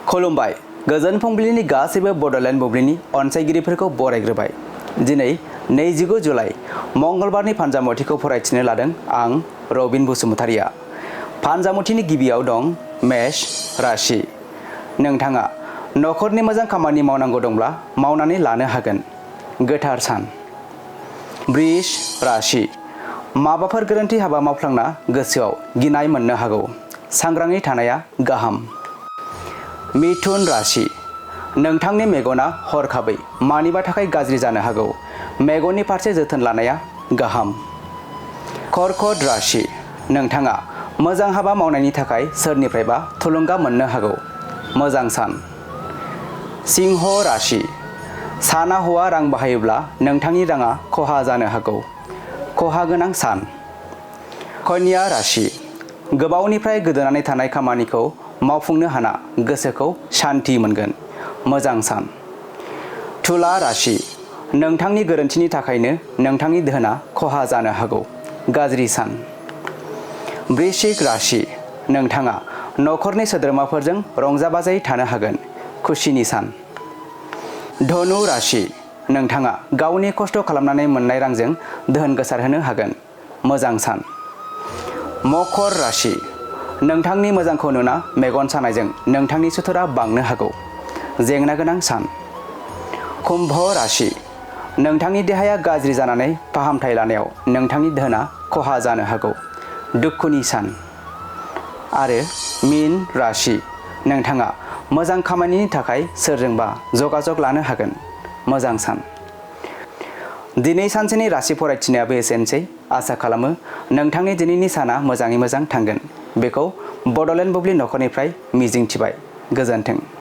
खुलुमबाय गोजोन फुंबिलिनि गासैबो बड'लेण्ड बुब्लिनि अनसायगिरिफोरखौ बरायग्रोबाय। दिनै 29 जुलाइ मंगलबारनि फानजामुथिखौ फरायथिनो लादों आं रबिन बसुमतारिया। फानजामुथिनि गिबियाव दं मेष राशि। नोंथाङा नखरनि मोजां खामानि मावनांगौ दंब्ला मावनानै लानो हागोन। गोथार सान। बृष राशि। माबाफोर गोरोन्थि हाबा मावफ्लांना गोसोआव गिनाय मोननो हागौ। सांग्राङै थानाया गाहाम। मिथुन राशि। नोंथांनि मेगना हरखाबै मानिबा थाखाय गाज्रि जानो हागौ। मेगननि फारसे जोथोन लानाया गाहाम। कर्कट राशि। नोंथाङा मोजां हाबा मावनायनि थाखाय सोरनिफ्रायबा थुलुंगा मोननो हागौ। मोजां सान। सिंह राशि। साना हौवा रां बाहायोब्ला नोंथांनि राङा खहा जानो हागौ। खहा गोनां सान। कन्या राशि। गोबावनिफ्राय गोदोनानै थानाय खामानिखौ मावफुंनो हाना गोसोखौ शान्ति मोनगोन। मोजां सान। तुला राशि। नोंथांनि गोरोन्थिनि थाखायनो नोंथांनि धोना खहा जानो हागौ। गाज्रि सान। वृश्चिक राशि। नोंथाङा नखरनि सोद्रोमाफोरजों रंजा-बाजायै थानो हागोन। खुसिनि सान। धनु राशि। नोंथाङा गावनि खस्थ' खालामनानै मोननाय रांजों धोन गोसारहोनो हागोन। मोजां सान। मकर राशि। नोंथांनि मोजांखौ नुना मेगन सानायजों नोंथांनि सुथुरा बांनो हागौ। जेंना गोनां सान। कुम्भ राशि। नोंथांनि देहाया गाज्रि जानानै फाहामथाय लानायाव नोंथांनि धोना खहा जानो हागौ। दुखुनि सान। आरो मीन राशि। नोंथाङा मोजां खामानिनि थाखाय सोरजोंबा जगाजग लानो हागोन। मोजां सान। दिनै सानसेनि राशि फरायथिनायाबो एसेनोसै। आसा खालामो नोंथांनि दिनैनि साना मोजाङै मोजां थांगोन। बेखौ बड'लेण्ड बुब्लि नखरनिफ्राय मिजिंथिबाय। गोजोन्थों।